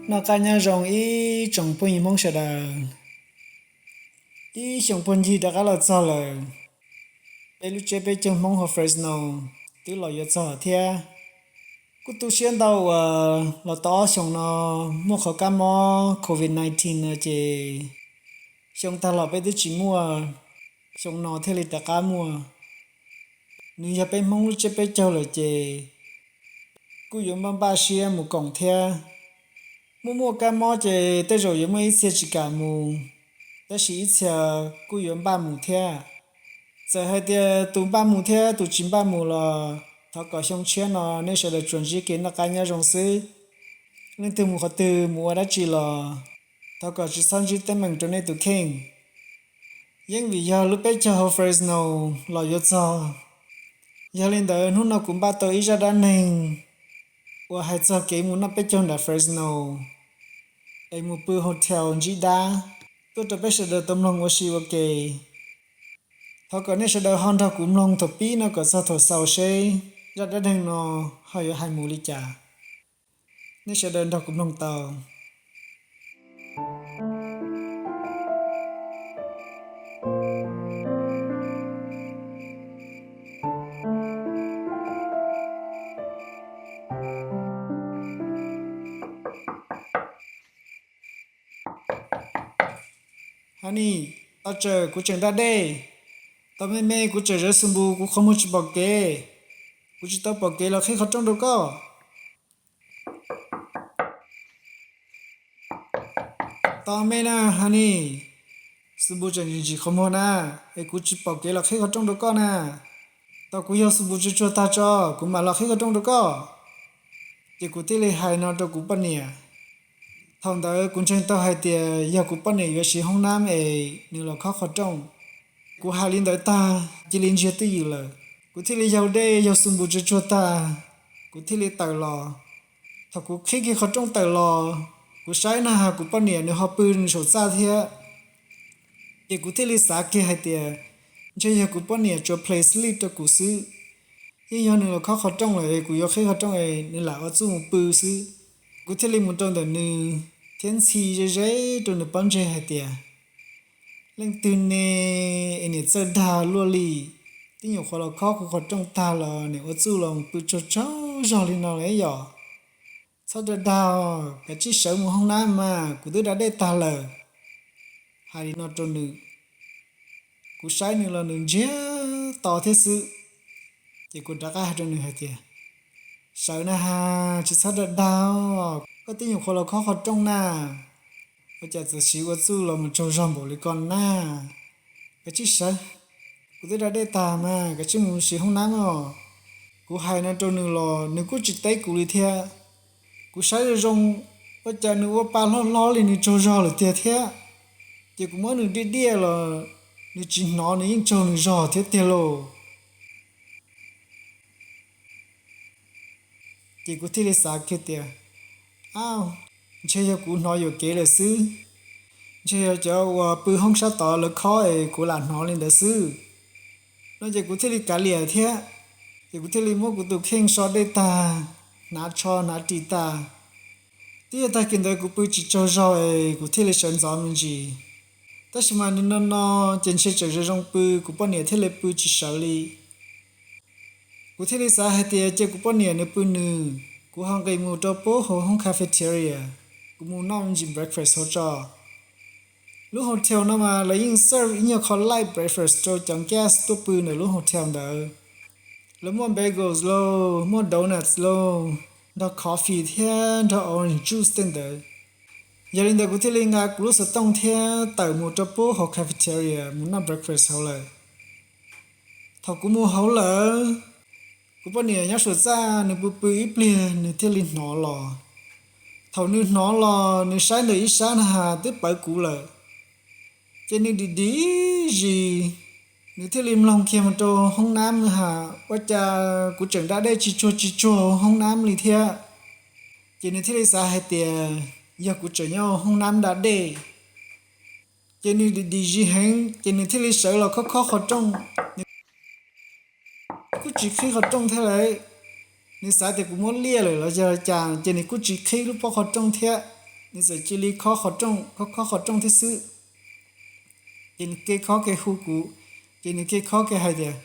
Noj qab nyob zoo ib tsoom phooj ywg Hmoob sawv daws. Ib xyoo puag ncig rov qab los txog lawm, peb lub tsiab peb caug Hmoob hauv Fresno twb los yuav txog thiab. Kuj tu siab ntau uas los tau ob xyoos no muaj qhov kab mob covid nineteen no ces xyoo tag los peb twb tsis muaj, xyoo no thiaj li rov qab muaj. Nws yog peb Hmoob lub tsiab peb caug lawm ces kuj yuav npaj npaj siab mus koom thiab. Muaj muaj kab mob ces tej zaum yuav muaj ib txhia tsis kam mus, tab sis ib txhia kuj yuav npaj mus thiab. Txawm hais tias tus npaj mus thiab tus tsis npaj mus los thov kom xyoo tshiab no nej sawv daws tsuas ntsib kev noj qab nyob zoo xwb. Leej twg mus qhov twg mus ua dab tsi los thov kom tsis txhob ntsib teeb meem rau nej tus kheej. Yeej vim yog lub peb caug hauv Fresno los yuav txog, yog li ntawd hnub no kuv npaj tau ib zaj dab neeg uas hais txog kev mus noj peb caug nram Fresno es mus pw hotel ntsib dab tuaj rau peb sawv daws tau mloog ua si ua ke. Thov kom nej sawv daws ho nrog kuv mloog thaum pib no kom txog thaum xaus seb zaj dab neeg no ho yuav hais mus li cas. Nej sawv daws nrog kuv mloog tau. Honey, tos tsawm, kuv tseem da dej. Tos me me, kuv tseem zawv xu npus, kuv qhov muag tsis pom kev. Kuv tsis tau pom kev los qhib qhov rooj rau koj. Tos me na Honey, xu npus tseem ntsim ntsim qhov muag na, es kuv tsis pom kev los qhib qhov rooj rau koj na. Tos kuv yog xu npus tsuag tsuag tag tso kuv mam los qhib qhov rooj rau koj. Ces kuv thiaj li hais no rau kuv poj niam. Thaum ntawd kuv ntseeg tau hais tias yog kuv poj niam yuav siv hoob nab es nws los khob qhov rooj. Kuv hais li ntawd tag cia li ntsiag twj ywm lawm, kuv thiaj li yaug dej yaug xu npus tsuag tsuag tag, kuv thiaj li tawm los. Thaum kuv qhib kiag qhov rooj tawm los, kuv saib na has kuv poj niam nws ho pw nws saum txaj thiab. Ces kuv thiaj li xav kiag hais tias ntshe yog kuv poj niam tsuas play sleep rau kuv xwb. Yeej yog nws los khob qhov rooj lawm kuv yuav qhib qhov rooj es nws lam ua txuj mus pw xwb. Kuv thiaj li mus rau ntawm nws thiab ntxhi ze ze rau nws pob ntseg hais tias, leej twg ne es niam txawj dag luaj li, tib nyuam qhuav los khob kuv qhov rooj tag los niam ua txuj los mus pw tsaug tsaug zog li no lawm yom. Txhob dag dag, kav tsij sawv mus hoob nab mas, kuv twb da dej tag lawm. Hais li no rau nws, kuv saib nws los nws ntsiag to thiab xwb. Ces kuv rov qab hais rau nws hais tias, sawv na has, tsis txhob dag dag, koj tib nyuam qhuav los khob qhov rooj na, ua cas txawm siv ua txuj los mus tsaug zog npaum li ko na. Kav tsij sawv, kuv twb da dej tag mas, kav tsij mus siv hoob nab os. Kuv hais no rau nws los nws kuj tsis teb kuv li thiab. Kuv saib zoo zoo, ua cas nws ua pa hlob hlob li nws tsaug zog lawm tiag thiab. Ces kuv muab nws diaj diaj los nws tsis hnov, nws yeej tsaug nws zog thiab tiag lauj. Ces kuv thiaj li xav kiag tias, a, ntshe yog kuv hnov yuam kev lawm xwb, ntshe yog cov uas pw hoob sab tod lawv khob es kuv lam hnov li ntawd xwb no. Ces kuv thiaj li kav liam thiab. Ces kuv thiaj li muab kuv tus kheej so dej tag, hnav tsho hnav ris tag. Twb yog tag kis ntawd kuv pw tsis tsaug zog es kuv thiaj li sawv ntxov me ntsis. Tab sis mas nws no no, ces ntshe tseem zoo zoo pw, kuv poj niam thiaj li pw tsis sawv li. Kuv thiaj li xav hais tias cia kuv poj niam nws pw nws, kuv ho nqis mus rau pub hauv hoob cafeteria, kuv mus noj me ntsis breakfast hauv tso. Lub hotel no mas lawv yeej serve ib nyuag qho light breakfast rau cov guest tuaj pw ntawm lub hotel ntawd. Lawv muaj bagels lauj, muaj donuts lauj, nrog coffee thiab nrog orange juice tej ntawd. Yog li ntawd kuv thiaj li nqa kuv lub xov tooj thiab tawm mus rau pub hauv cafeteria mus noj breakfast hauv lawm. Thaum kuv mus hauv lawm, kuv poj niam nyob saum txaj nws pw pw ib pliag nws thiaj li hnov los. Thaum nws hnov los nws saib ntawm ib sab na has twb pawv kuv lawm. Ces nws dim dim zis, nws thiaj li mloog kiag mus rau hoob nab na has, ua cas kuv tseem da dej tsis tsuag tsis tsuag hauv hoob nab li thiab. Ces nws thiaj li xav hais tias yog kuv tseem nyob hauv hoob nab da dej. Ces nws dim dim zis heev, ces nws thiaj li sawv los khob khob qhov rooj. Nws kuj tsis qhib qhov rooj thiab lauj. Nws xav tias kuv muab liaj lawm los yog cas, ces nws kuj tsis qhib lub pob qhov rooj thiab. Nws txawm cia li khob qhov rooj, khob khob qhov rooj thiab xwb. Ces nws ke khob ke hu kuv, ces nws ke khob ke hais tias,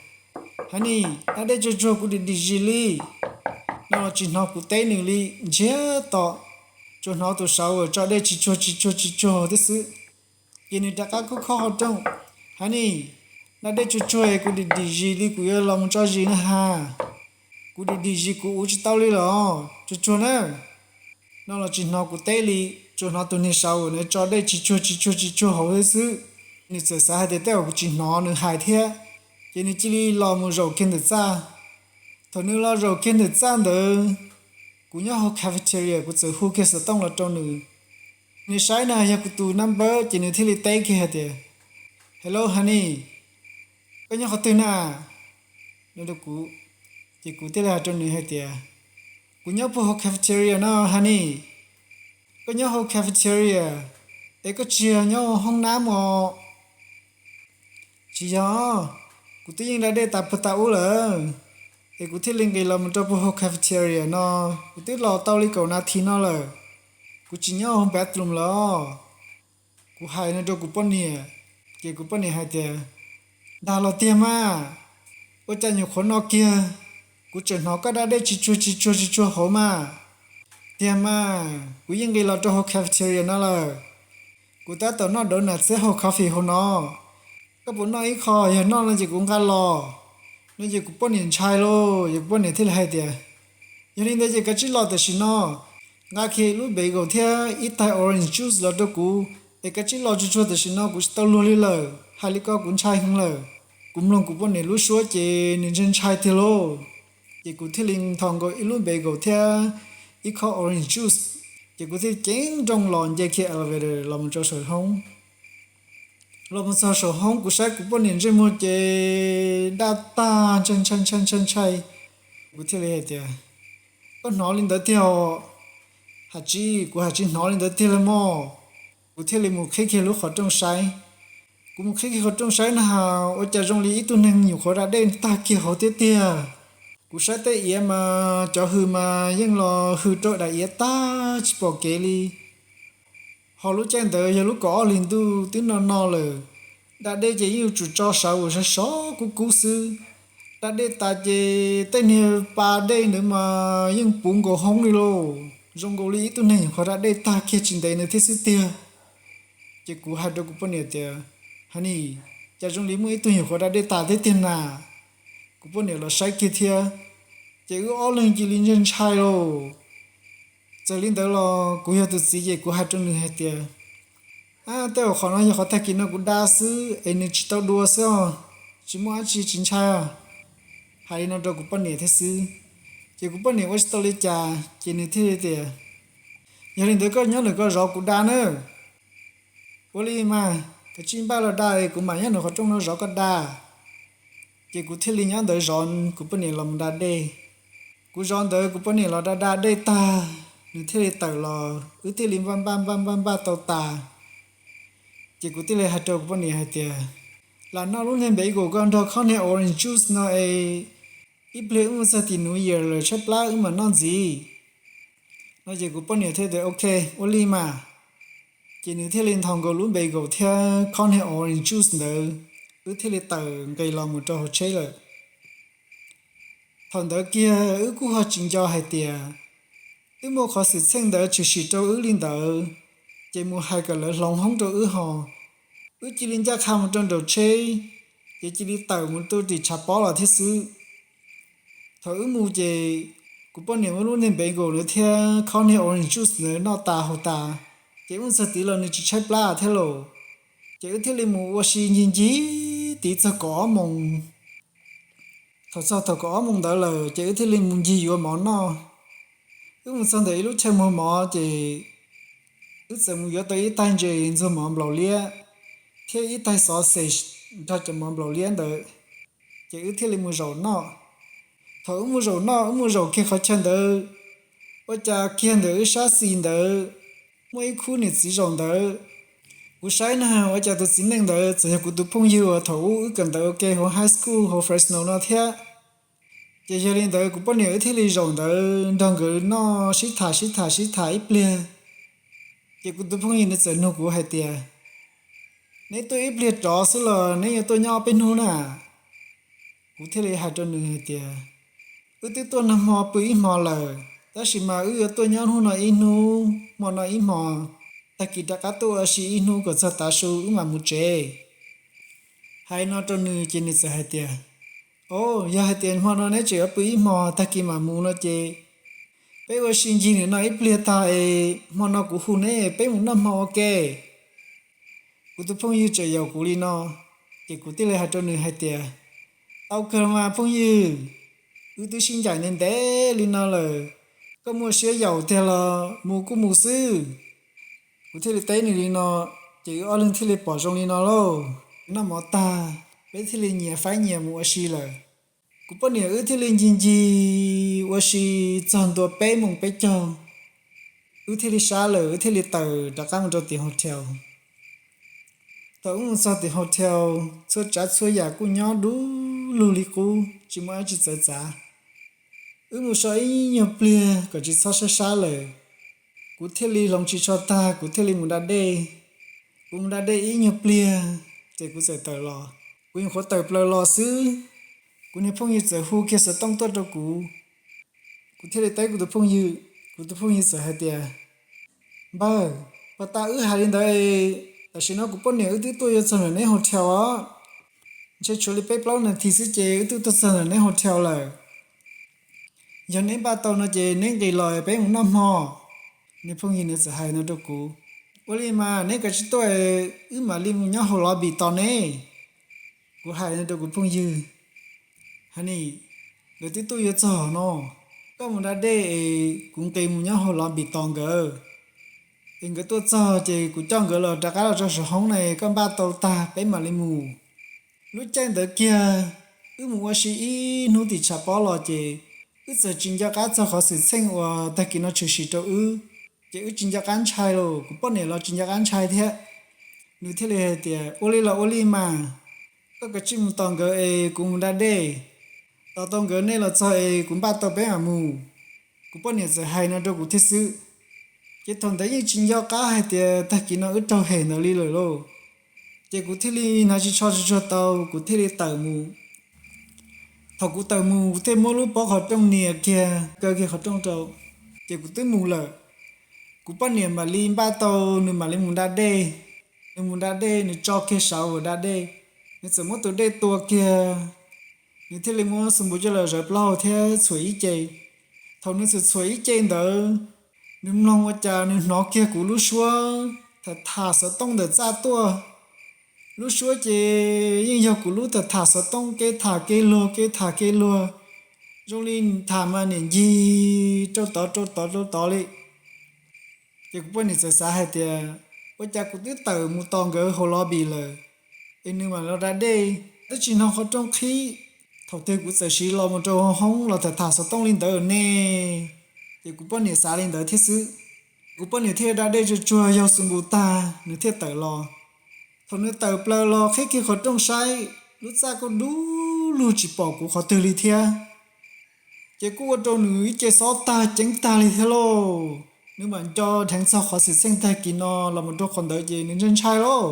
Honey, da dej tsuag tsuag kuv dim dim zis li. No los tsis hnov kuv teb nws li ntsiag to, tsuas hnov tus shower tso dej tsis tsuag tsis tsuag tsis tsuag thiab xwb. Ces nws rov qab khob khob qhov rooj, Honey, da dej tsuag tsuag kuv dim dim zis li kuv yuav los mus tso zis na ha. Kuv dim dim zis kuv ua tsis tau li los tsuag tsuag na. No los tsis hnov kuv teb li, tsuas hnov tus niag shower na tso dej tsis tsuag tsis tsuag tsis tsuag hauv thiab xwb. Nws txawm xav hais tias tej zaum kuv tsis hnov nws hais thiab, ces nws cia li los mus zaum kiag ntawm txaj. Thaum nws los zaum kiag ntawm txaj ntawd, kuv nyob hauv cafeteria kuv txawm hu kiag xov tooj los rau nws. Nws saib na yog kuv tus number ces nws thiaj li teb kiag hais tias, Hello honey, koj nyob qhov twg na? Ces kuv thiaj li hais rau nws hais tias, Kuv nyob puag hauv cafeteria no honey. Koj nyob hauv cafeteria es koj tsis yog nyob hoob nab mos? Tsis yog, kuv twb yeej da dej tas puag ta ub lawm, es kuv thiaj li nqis los mus rau puag hauv cafeteria no. Kuv twb los tau li kaum nas this no lawm, kuv tsis nyob hauv bathroom lawm. Kuv hais no rau kuv poj niam, ces kuv poj niam hais tias, Ntag los tiag mas, ua cas nyuam qhuav no kiag kuv tseem hnov koj da dej tsis tsuag tsis tsuag tsis tsuag hauv mas. Tiag mas, kuv yeej nqis los rau hauv cafeteria no lawm. Kuv tab tom noj dov nas txhiab hauv coffee hauv no. Koj puas noj ib qho? Yog noj no ces kuv nqa los. No ces kuv poj niam ntshai lauj, ces kuv poj niam thiaj li hais tias, Yog li ntawd ces kav tsij los tam sim no, nqa kiag ib lub bagel thiab ib taig orange juice los rau kuv, es kav tsij los tsuag tsuag tam sim no, kuv tsis tau luag li lawm. Hais li ko kuv ntshai heev lawm. Kuv mloog kuv poj niam lub suab ces nws ntshai ntshai tiag lauj. Ces kuv thiaj li nthos nkaus ib lub bagel thiab ib khob orange juice, ces kuv thiaj ceev nrooj los nce kiag elevator los mus rau saum hoob. Los mus txog saum hoob kuv saib kuv poj niam ntsej muag ces daj tag ntshai ntshai ntshai ntshai ntshai. Kuv thiaj li hais tias, Koj hnov li ntawd tiag os? Hais tsis, kuv hais tsis hnov li ntawd tiag li mog. Kuv thiaj li mus qhib kiag lub qhov rooj saib. Kuv mus qhib kiag qhov rooj saib na has ua cas zoo li ib tug neeg nyuam qhuav da dej tag kiag hauv tiag tiag. Kuv saib tej iav mas cov hws mas yeej los hws rau daim iav tag tsis pom kev li. Ho lub caij ntawd yog lub kaum ob hlis ntuj twb no no lawm, da dej ces yeej yuav tsum tso sawv ua sov sov kub kub xwb. Da dej tas ces tej niag pa dej ntawd mas yeej puv nkaus hoob li lauj, zoo nkaus li ib tug neeg nyuam qhuav da dej tag kiag tsis ntev ntawd thiab xwb tiag. Ces kuv hais rau kuv poj niam tias, Honey, cas zoo li muaj ib tug nyuam qhuav da dej tas thiab tiag na? Kuv poj niam los saib kiag thiab, ces wb ob leeg cia li ntshai ntshai lauj. Txawm li ntawd los kuv yog tus txiv ces kuv hais rau nws hais tias, Ab, tej zaum qhov no yog qhov tag kis no kuv da xwb es nws tsis tau dua xwb os, tsis muaj dab tsi, tsis ntshai os. Hais li no rau kuv poj niam thiab xwb, ces kuv poj niam ua tsis tau li cas ces nws thiaj li tias, Yog li ntawd koj nyob ntawm ko zov kuv da nawb. Ua li mas, kav tsij npaj los da es kuv mam nyob ntawm qhov rooj no zov koj da. Ces kuv thiaj li nyob ntawd zov kuv poj niam los mus da dej. Kuv zov ntawd kuv poj niam los da da dej tag, nws thiaj li tawm los, wb thiaj li npaj npaj npaj npaj npaj tau tas. Ces kuv thiaj li hais rau kuv poj niam hais tias, Lam noj lub niag bagel ko nrog khob niag orange juice no es ib pliag wb mus txog tim New Year lawm tshaib plab wb mam noj ntxiv. No ces kuv poj niam thiaj tias, Ok, ua li mas. Ces nws thiaj li nthos nkaus lub bagel thiab khob niag orange juice ntawd, wb thiaj li tawm nqis los mus rau hauv tsheb lawm. Thaum ntawd kiag wb kuj ho tsis nco hais tias twb muaj qhov xwm txheej ntawd tshwm sim rau wb li ntawd, ces mus hais kom lawv hloov hoob rau wb ho. Wb cia li ncaj qha mus rau nraum tsheb, ces cia li tawm mus rau tim tshav pob los thiab xwb. Thaum wb mus ces kuv poj niam muab lub niag bagel ntawd thiab khob niag orange juice ntawd noj tas haus tas, ces wb txog tid los nws tsis tshaib plab thiab lauj. Ces wb thiaj li mus ua si ncig ncig tid txog kaum ob moos. Thaum txog thaum kaum ob moos ntawd lawm ces wb thiaj li mus ncig yuav mov noj. Wb mus txog ntawm ib lub chaw muag mov ces wb txawm mus yuav tau ib taig ntses ntxuag mov nplaum liab thiab ib taig sausage nrog cov mov nplaum liab ntawd, ces wb thiaj li mus zaum noj. Thaum wb mus zaum noj, wb mus zaum kiag qhov chaw ntawd, ua cas kiag ntawm wb sab xis ntawd muaj ib khub niam txiv zaum ntawd. Kuv saib na ua cas tus txiv neej ntawd txawm yog kuv tus phooj ywg uas thaum ub wb kawm ntawv ua ke hauv high school hauv Fresno no thiab. Ces yog li ntawd kuv poj niam wb thiaj li zaum ntawd nrog nkawd noj sib tham sib tham sib tham ib pliag. Ces kuv tus phooj ywg nws txawm nug kuv hais tias, neb tuaj ib pliag rov xwb los neb yuav tuaj nyob ob peb hnub na? Kuv thiaj li hais rau nws hais tias, wb twb tuaj nag hmo pw ib hmo lawm, tab sis mas wb yuav tuaj nyob hnub no ib hnub hmo no ib hmo, tag kis rov qab tuaj ua si ib hnub kom txog tav su wb mam mus tsev. Hais no rau nws ces nws txawm hais tias, o, yog hais tias hmo no neb tseem yuav pw ib hmo tag kis mam mus no ces peb ua si ncig nim no ib pliag tag es hmo no kuv hu neb peb mus noj hmo ua ke. Kuv tus phooj ywg tseem yaum kuv li no, ces kuv thiaj li hais rau nws hais tias, tau kawg mas phooj ywg, wb twb sib ncaim ntev ntev li no lawm, koj muaj siab yaum tiag los mus kuj mus xwb. Kuv thiaj li teb nws li no, ces wb ob leeg thiaj li pom zoo li no lauj. Noj mov tag, peb thiaj li nyias faib nyias mus ua si lawm. Kuv poj niam wb thiaj li ncig ncig ua si txog ntua peb moos peb caug, wb thiaj li sab lawm, wb thiaj li tawm rov qab mus rau tim hotel. Thaum wb mus txog tim hotel, txhua tsav txhua yam kuj nyob du lug li qub, tsis muaj dab tsi txawv txav. Wb mus so ib nyuag pliag kom tsis txhob sab sab lawm, kuv thiaj li hloov ris tsho tag kuv thiaj li mus da dej. Kuv mus da dej ib nyuag pliag, ces kuv txawm tawm los. Kuv nyuam qhuav tawm plaws los xwb, kuv niag phooj ywg txawm hu kiag xov tooj tuaj rau kuv. Kuv thiaj li teb kuv tus phooj ywg, kuv tus phooj ywg txawm hais tias, npawg, puag ta wb hais li ntawd, tam sim no kuv poj niam wb twb tuaj yuav txog ntawm neb hotel os. Ntshe tshuav li peb plaub nas this xwb ces wb twb tuaj txog ntawm neb hotel lawm. Yog neb npaj tau no ces neb nqis los peb mus noj hmo. Niag phooj ywg nws txawm hais no rau kuv, ua li mas neb kav tsij tuaj, wb mam li mus nyob hauv lobby tos ne. Kuv hais no rau kuv phooj ywg, ha ni, nkawd twb tuaj yuav txog no, koj mus da dej es kuv nqis mus nyob hauv lobby tos nkawd, es nkawd tuaj txog ces kuv coj nkawd los rov qab los rau saum hoob na, koj npaj tau tag peb mam li mus. Lub caij ntawd kiag, wb mus ua si ib hnub tim tshav pob los ces wb txawm tsis nco qab txog qhov xwm txheej uas tag kis no tshwm sim rau wb, ces wb tsis nco qab ntshai los kuv poj niam los tsis nco qab ntshai thiab. Nws thiaj li hais tias, ua li los ua li mas, koj kav tsij mus tos nkawd es kuv mus da dej, tos tau nkawd nej los txog es kuv npaj tau peb mam mus. Kuv poj niam txawm hais no rau kuv thiab xwb. Ces thaum ntawd yeej tsis nco qab hais tias tag kis no wb raug hem ntawd li lawm lauj. Ces kuv thiaj li hnav ris tsho tsuag tsuag tau, kuv thiaj li tawm mus. Thaum kuv tawm mus kuv thiaj muab lub pob qhov rooj nias kiag, kaw kiag qhov rooj rau, ces kuv twb mus lawm. Kuv poj niam mam li npaj tau, nws mam li mus da dej. Nws mus da dej, nws tso kiag shower da dej, nws txawm muab tus dej tua kiag, nws thiaj li muab xoo npus coj los zawv plaub hau thiab txhuam ib ce. Thaum nws txhuam txhuam ib ce ntawd, nws mloog ua cas nws hnov kiag kuv lub suab tham tham xov tooj ntawm txaj tuaj. Lub suab ces yeej yog kuv lub tham tham xov tooj, kev tham kev luag, kev tham kev luag, zoo li tham mas niam ncig rau tod rau tod rau tod li. Ces kuv poj niam txawm xav hais tias, ua cas kuv twb tawm mus tos nkawd hauv lobby lawm, es nws mam los da dej, twb tsis hnov qhov rooj qhib. Thaum twg kuv txawm siv los mus rau hauv hoob los tham tham xov tooj li ntawd ne? Ces kuv poj niam xav li ntawd thiab xwb. Kuv poj niam thiaj da dej tsuag tsuag yaug xoo npus tag nws thiaj tawm los. Thaum nws tawm plaws los qhib kiag qhov rooj saib, lub txaj kuj dub lug tsis pom kuv qhov twg li thiab. Ces kuj ua rau nws ib ce xob tag ceeb tag li thiab lauj. Nws mam nco dheev txog qhov xwm txheej tag kis no los mus rau qhov ntawd ces nws ntshai ntshai lauj.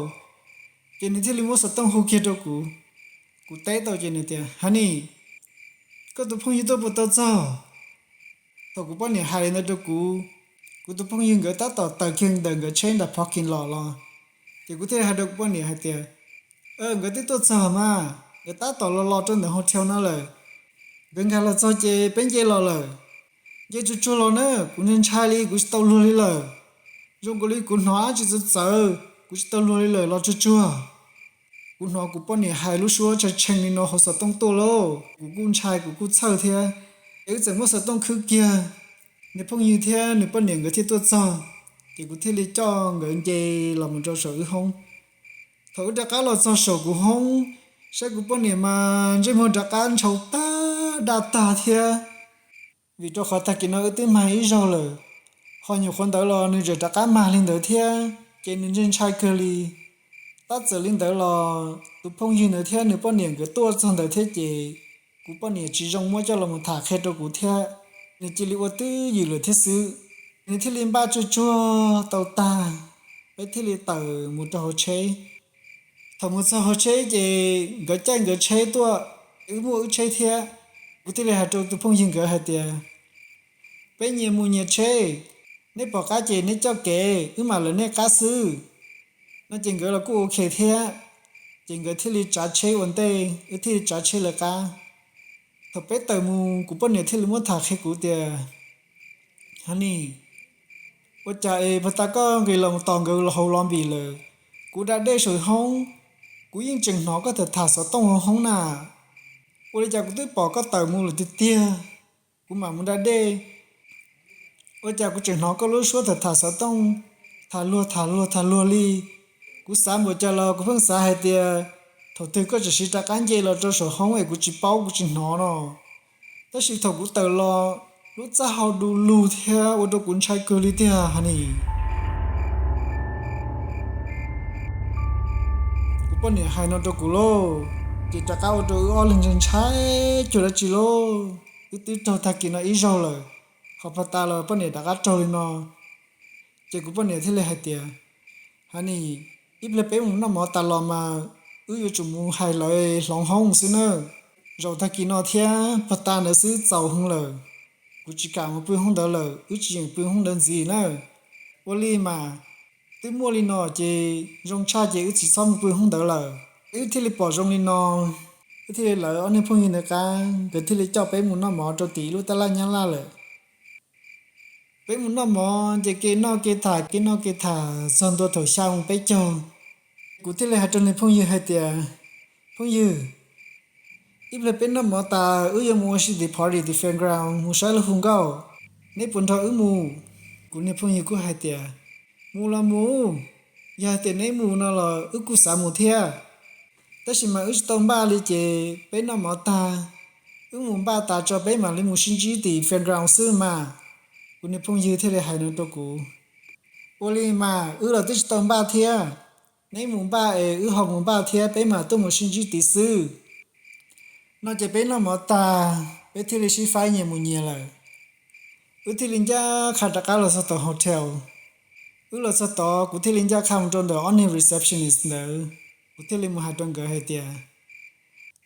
Ces nws thiaj li muab xov tooj hu kiag rau kuv. Kuv teb tau ces nws tias, honey, koj tus phooj ywg tuaj puas tau txog? Thaum kuv poj niam hais li ntawd rau kuv, kuv tus phooj ywg nkawd tab tom taws kiag ntawm nkawd tsheb nram parking lot los. Ces kuv thiaj li hais rau kuv poj niam hais tias, nkawd twb tuaj txog mas, nkawd tab tom los los rau ntawm hotel no lawm. Nkawd nkag los txog ces peb nce los lawm. Nce tsuag tsuag los na, kuv ntshai ntshai li kuv tsis tau luag li lawm. Zoo nkaus li kuv hnov dab tsi txawv txawv, kuv tsis tau luag li lawm, los tsuag tsuag. Kuv hnov kuv poj niam hais lub suab tshee tshee li no hauv xov tooj tuaj lauj, kuv kuj ntshai kuv kuj txhawj thiab. Ces wb txawm muab xov tooj khwb kiag, nws phooj ywg thiab nws poj niam nkawd thiaj tuaj txog. Ces kuv thiaj li coj nkawd nce los mus rau saum wb hoob. Thaum wb rov qab los txog saum kuv hoob, saib kuv poj niam mas ntsej muag rov qab ntshau tag daj tag thiab. Vim rau qhov tag kis no wb twb mag ib zaug lawm, ho nyuam qhuav ntawd los nws tseem rov qab mag li ntawd thiab, ces nws ntshai ntshai kawg li. Tab txawm li ntawd los tus phooj ywg ntawd thiab nws poj niam nkawd tuaj txog ntawd thiab ces kuv poj niam tsis zoo muab coj los mus tham qhia rau kuv thiab, nws cia li ua twj ywm lawm thiab xwb. Nws thiaj li npaj tsuag tsuag tau tag, peb thiaj li tawm mus rau hauv tsheb. Thaum mus txog hauv tsheb ces nkawd caij nkawd tsheb tuaj, wb muaj wb tsheb thiab. Kuv thiaj li hais rau tus phooj ywg nkawd hais tias, peb nyias mus nyias tsheb, neb pom qab ces neb coj kev, wb mam lawv nej qab xwb. No ces nkawd los kuj ok thiab, ces nkawd thiaj li tsav tsheb ua ntej, wb thiaj li tsav tsheb lawv qab. Thaum peb tawm mus kuv poj niam thiaj li muab tham qhia kuv tias, Honey, ua cas es puag ta koj nqis los tos nkawd hauv lobby lawm? Kuv da dej saum hoob, kuv yeej tseem hnov koj tham tham xov tooj hauv hoob na. Ua li cas kuv twb pom koj tawm mus lawm tiag tiag, kuv mam mus da dej, ua cas kuv tseem hnov koj lub suab tham tham xov tooj, tham luag tham luag tham luag li. Kuv xav npaum cas los kuv pheej xav hais tias thaum twg koj tseem siv rov qab nce los rau saum hoob es kuv tsis paub kuv tsis hnov no. Tab sis thaum kuv tawm los, lub txaj hau du lug thiab ua rau kuv ntshai kawg li tiag, Honey. Kuv poj niam hais no rau kuv lauj, ces rov qab ua rau wb ob leeg ntshai ntshai cuag dab tsi lauj. Wb twb raug tag kis no ib zaug lawm, ho puag ta los poj niam rov qab raug li no. Ces kuv poj niam thiaj li hais tias, Honey, ib pliag peb mus noj mov tas los mas wb yuav tsum mus hais lawv hloov hoob xwb na. Zaum tag kis no thiab puag ta ntawd xwb txaus heev lawm. Kuv tsis kam mus pw hoob ntawd lawm, wb tsis yeem pw hoob ntawd ntxiv na. Ua li mas, twb muaj li no ces zoo tshaj ces wb tsis txhob mus pw hoob ntawd lawm. Wb thiaj li pom zoo li no, wb thiaj li lawv ob niag phooj ywg ntawd qab, nkawd thiaj li coj peb mus noj mov rau tim ib lub tab laj nyab laj lawm. Peb mus noj mov ces kev noj kev tham kev noj kev tham txog ntua thaum xya mus peb caug, kuv thiaj li hais rau niag phooj ywg hais tias, Phooj ywg, ib pliag peb noj mov tas wb yuav mus ua sitting party tim fairground mus saib lub hu nkauj, neb puas nrog wb mus? Kuv niag phooj ywg kuj hais tias, Mus los mus, yog hais tias neb mus no los wb kuj xav mus thiab. Tab sis mas wb tsis tau npaj li ces peb noj mov tag, wb mus npaj tas tso peb mam li mus sib ntsib tim fairground xwb mas. Kuv niag phooj ywg thiaj li hais no rau kuv, Ua li mas wb los twb tsis tau npaj thiab, neb mus npaj es wb ho mus npaj thiab peb mam tuaj mus sib ntsib tid xwb. No ces peb noj mov tag, peb thiaj li sib faib nyias mus nyias lawm. Wb thiaj li ncaj qha rov qab los txog tom hotel. Wb los txog tod kuv thiaj li ncaj qha mus rau ntawm ob niag receptionist ntawd, kuv thiaj li mus hais rau nkawd hais tias,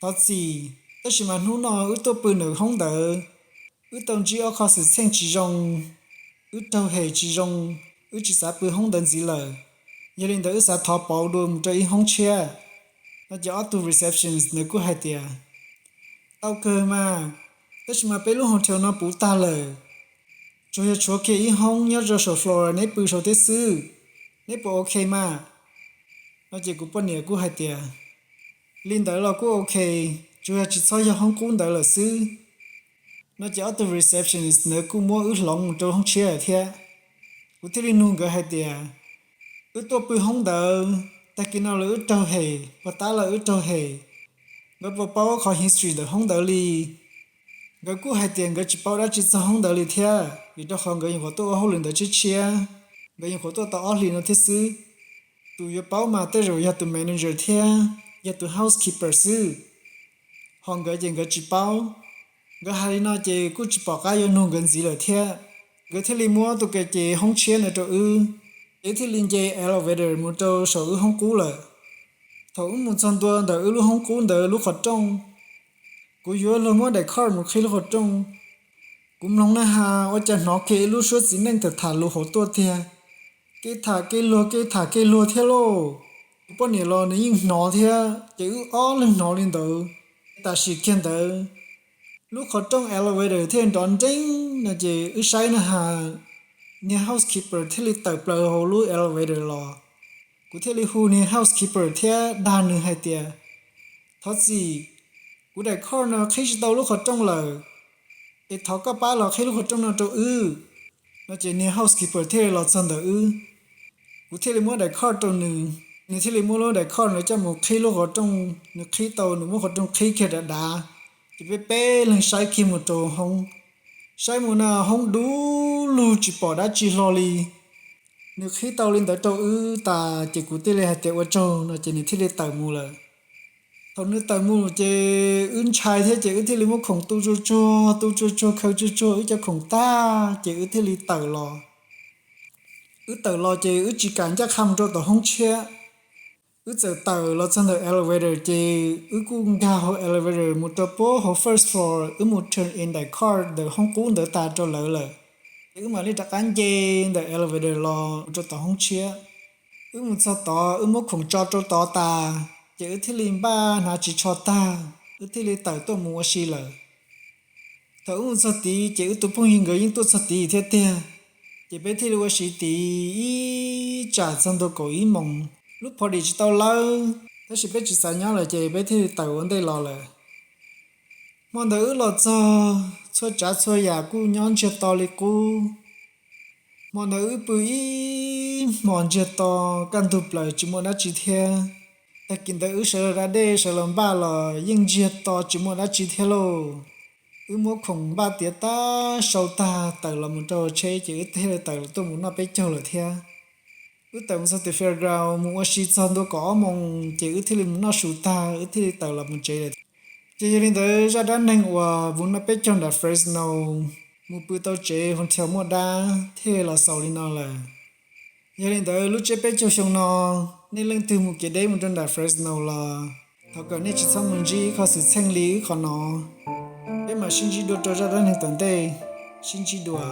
Thov txim, tab sis mas hnub no wb tuaj pw ntawm hoob ntawd, wb tau ntsib ob qho xwm txheej tsis zoo, wb raug hem tsis zoo, wb tsis xav pw hoob ntawd ntxiv lawm. Yog li ntawd wb xav thov pauv dua mus rau ib hoob tshiab. No ces ob tug receptionist ntawd kuj hais tias, Tau kawg mas, tab sis mas peb lub hotel no puv tag lawm, tsuas yog tshuav kiag ib hoob nyob rau saum floor neb pw saum teb xwb, neb puas ok mas? No ces kuv poj niam kuj hais tias, Li ntawd los kuj ok, tsuas yog tsis txhob yog hoob qub ntawd lawm xwb. No ces ob tug receptionist ntawd kuj muab wb hloov mus rau hoob tshiab lawm thiab. Kuv thiaj li nug nkawd hais tias, Wb tuaj pw hoob ntawd, tag kis no los wb raug hem, puag ta los wb raug hem, nkawd puas paub qhov history ntawm hoob ntawd li? Nkawd kuj hais tias nkawd tsis paub dab tsi txog hoob ntawd li thiab, vim rau qhov nkawd nyuam qhuav tuaj ua hauj lwm ntawd tshiab tshiab, nkawd nyuam qhuav tuaj tau ob hlis no thiab xwb. Tus yuav paub mas tej zaum yog tus manager thiab yog tus housekeeper xwb, ho nkawd ces nkawd tsis paub. Nkawd hais li no ces kuj tsis pom qab yuav nug nkawd ntxiv lawm thiab. Nkawd thiaj li muab tus ka ces hoob tshiab ntawd rau wb, ces wb thiaj li nce elevator mus rau saum wb hoob qub lawm. Thaum wb mus txog ntua ntawm wb lub hoob qub ntawd lub qhov rooj, kuv yuav luag muab daim khoj mus qhib lub qhov rooj. Kuv mloog na has ua cas hnov kiag ib lub suab txiv neej tham tham lus hauv tuaj tiag, kev tham kev luag kev tham kev luag thiab lauj. Kuv poj niam los nws yeej hnov thiab ces wb ob leeg hnov li ntawd. Tam sim kiag ntawd, lub qhov rooj elevator thiaj nrov nreeb no ces wb saib na has, niag housekeeper thiaj li tawm plaws hauv lub elevator los. Kuv thiaj li hu niag housekeeper thiab dag nws hais tias, Thov txim, kuv daim khoj no qhib tsis tau lub qhov rooj lawm, es thov koj pab los qhib lub qhov rooj no rau wb. No ces niag housekeeper thiaj li los txog ntawm wb, kuv thiaj li muab daim khoj rau nws, nws thiaj li muab lub daim khoj no coj mus qhib lub qhov rooj. Nws qhib tau, nws muab qhov rooj qhib kiag dav dav, ces peb peb leeg saib kiag mus rau hoob. Saib mus na hoob dub lug tsis pom dab tsi hlo li. Nws qhib tau li ntawd rau wb tas ces kuv thiaj li hais tias ua tsaug no ces nws thiaj li tawm mus lawm. Thaum nws tawm mus ces wb ntshai thiab ces wb thiaj li muab khoom tu tsuag tsuag tu tsuag tsuag khaws tsuag tsuag wb cov khoom tag ces wb thiaj li tawm los. Wb tawm los ces wb tsis kam ncaj qha mus rau tom hoob tshiab. Wb txawm tawm los txog ntawm elevator ces wb kuj nkag hauv elevator mus rau puag hauv first floor, wb mus turn in daim card ntawm hoob qub ntawd tas rau lawv lawm. Ces wb mam li rov qab nce ntawm elevator los mus rau tom hoob tshiab. Wb mus txog tod wb muab khoom tso rau tod tas, ces wb thiaj li npaj hnav ris tsho tag, wb thiaj li tawm tuaj mus ua si lawm. Thaum wb mus txog tid ces wb tus phooj ywg nkawd yeej tuaj txog tid thiab tiag. Ces peb thiaj li ua si tid ib tsam txog ntua kaum ib moos, lub party tsis tau lawb, tab sis peb tsis xav nyob lawm ces peb thiaj li tawm ua ntej los lawm. Hmo ntawd wb los txog txhua tsav txhua yam kuj nyob ntsiag to li qub. Hmo ntawd wb pw ib hmos ntsiag to, kaj ntug plaws tsis muaj dab tsi thiab. Tag kis ntawd wb sawv los da dej sawv los npaj los yeej ntsiag to tsis muaj dab tsi thiab lauj. Wb muab khoom npaj tiav tag sau tag tawm los mus rau tsheb ces wb thiaj li tawm tuaj mus noj peb caug lawm thiab. Wb tawm mus txog tim fairground mus ua si txog ntua kaum ob moos ces wb thiaj li mus noj su tag wb thiaj li tawm los mus tsev lawm. Ces yog li ntawd zaj dab neeg uas mus noj peb caug nram Fresno, mus pw tau tsev hotel muaj dab thiaj los xaus li no lawm. Yog li ntawd lub tsiab peb caug xyoo no, nej leej twg mus kev deb mus rau nram Fresno los thov kom nej tsis txhob mus ntsib qhov xwm txheej li wb qhov no. Peb mam sib ntsib dua rau zaj dab neeg tom ntej. Sib ntsib dua.